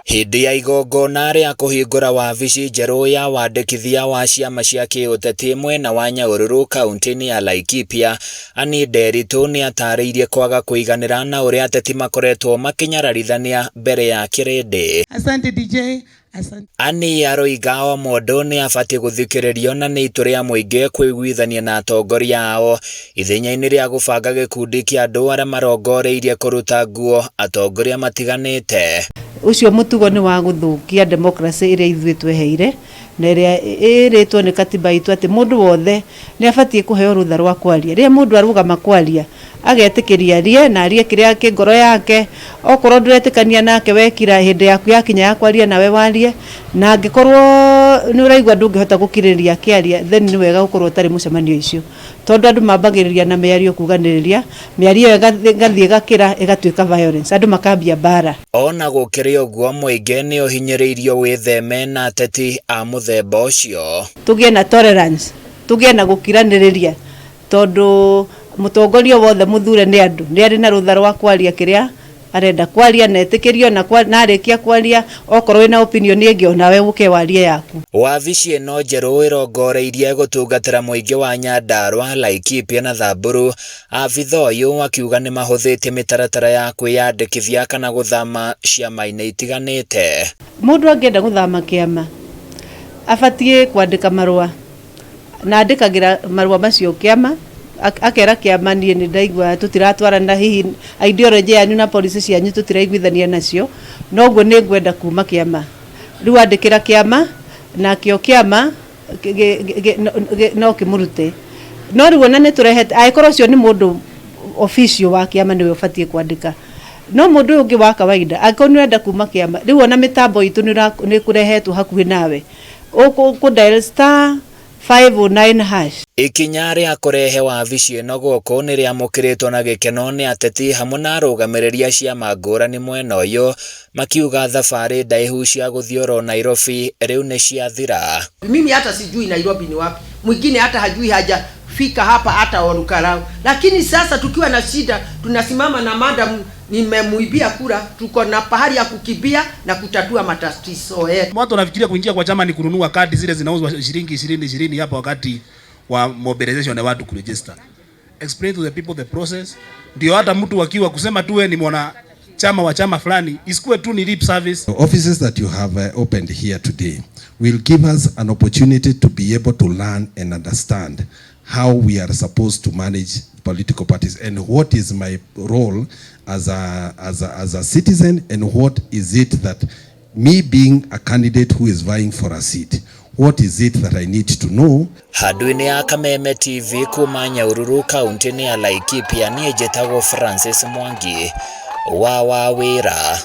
Hĩndĩ ya igongona rĩa kũhingũra wabici njerũ ya wandĩkithia wa ciama cia kĩũteti mwena wa Nyahururu kauntĩ-inĩ ya Laikipia, Ann Nderitu nĩ atarĩirie kwaga kũiganĩra na ũrĩa ateti makoretwo makĩnyararithania mbere ya kĩrĩndĩ. Asante DJ. Asante. Ann aroiga o mũndũ nĩ abatiĩ gũthikĩrĩrio na nĩ itua rĩa mũingĩ kwĩiguithania na atongoria ao ithenya-inĩ rĩa gũbanga gĩkundi kĩa andũ arĩa marongoreirie kũruta nguo atongoria matiganĩte. Ũcio mũtugo nĩ wa gũthũkia democracy ĩrĩa ithuĩ tweheire na ĩrĩa ĩrĩtwo nĩ katiba itũ atĩ mũndũ wothe nĩ abatiĩ kũheo rũtha rwa kwaria. Rĩrĩa mũndũ arũgama kwaria, agetĩkĩria arie na arie kĩrĩa kĩ ngoro yake. Okorwo ndũretĩkania nake, wekira, hĩndĩ yaku yakinya ya kwaria nawe warie, na angĩkorwo nĩ ũraigua ndũngĩhota gũkirĩrĩria akĩaria, then nĩ wega gũkorwo ũtarĩ mũcemanio icio, tondũ andũ mambagĩrĩria na mĩario kuganĩrĩria, mĩario ĩyo ĩgathiĩ ĩgakĩra, ĩgatuĩka violence, andũ makambia mbara. Ona gũkĩrĩ ũguo, mũingĩ nĩ ũhinyĩrĩirio wĩtheme na ateti a mũthemba ũcio. Tũgĩe na tolerance, tũgĩe na gũkiranĩrĩria, tondũ mũtongoria wothe mũthure nĩ andũ nĩ arĩ na rũtha rwa kwaria kĩrĩa arenda kwaria na etĩkĩrio, na arĩkia kwaria, okorwo wĩna opinion ĩngĩ, onawe ũke warie yaku. Wabici ĩno njerũ ĩrongoreirie gũtungatĩra mũingĩ wa Nyandarua, Laikipia na Samburu. Abitha ũyũ akiuga nĩ mahũthĩtie mĩtaratara ya kwĩyandĩkithia kana gũthama ciama-inĩ itiganĩte. Mũndũ angĩenda gũthama kĩama, abatiĩ kwandĩka marũa, na andĩkagĩra marũa macio kĩama, akera kĩama, "Niĩ nĩ ndaigua tũtiratwarana, hihi ideology yanyu na policy cianyu tũtiraiguithania nacio, noguo nĩ ngwenda kuma kĩama." Rĩu andĩkĩra kĩama, nakĩo kĩama no kĩmũrute. No rĩu ona nĩ tũrehete, angĩkorwo ũcio nĩ mũndũ official wa kĩama, nĩwe ũbatiĩ kwandĩka. No mũndũ ũyũ ũngĩ wa kawaida, angĩkorwo nĩ ũrenda kuma kĩama, rĩu ona mĩtambo itũ nĩ ĩkũrehetwo hakuhĩ nawe, ũkũ dial *509#. Ikinya rĩa kũrehe wabici ĩno gũkũ nĩ rĩamũkĩrĩtwo na gĩkeno nĩ ateti hamwe na arũgamĩrĩri a ciama ngũrani mwena ũyũ, makiuga thabarĩ ndaihu cia gũthiĩ oro Nairobi rĩu nĩ ciathira. Mimi hata sijui Nairobi ni wapi, mwingine hata hajui, hajafika hapa hata Olkalou. Lakini sasa tukiwa na shida tunasimama na madam, nimemuibia kura, tuko na pahali ya kukimbia na kutatua matatizo yetu. Watu wanafikiria kuingia kwa chama ni kununua kadi zile zinauzwa shilingi 20 20 hapa wakati wa mobilization ya watu kuregister. Explain to the people the process. Ndio hata mtu akiwa kusema tu wewe ni mwana chama wa chama fulani, isikuwe tu ni lip service. The offices that you have opened here today will give us an opportunity to be able to learn and understand how we are supposed to manage political parties and what is my role as a citizen and what is it that me being a candidate who is vying for a seat, what is it that I need to know. Handũ-inĩ ya Kameme TV kuma Nyahururu kaunti-inĩ ya Laikipia, niĩ njĩtagwo Francis Mwangi wa Wawĩra.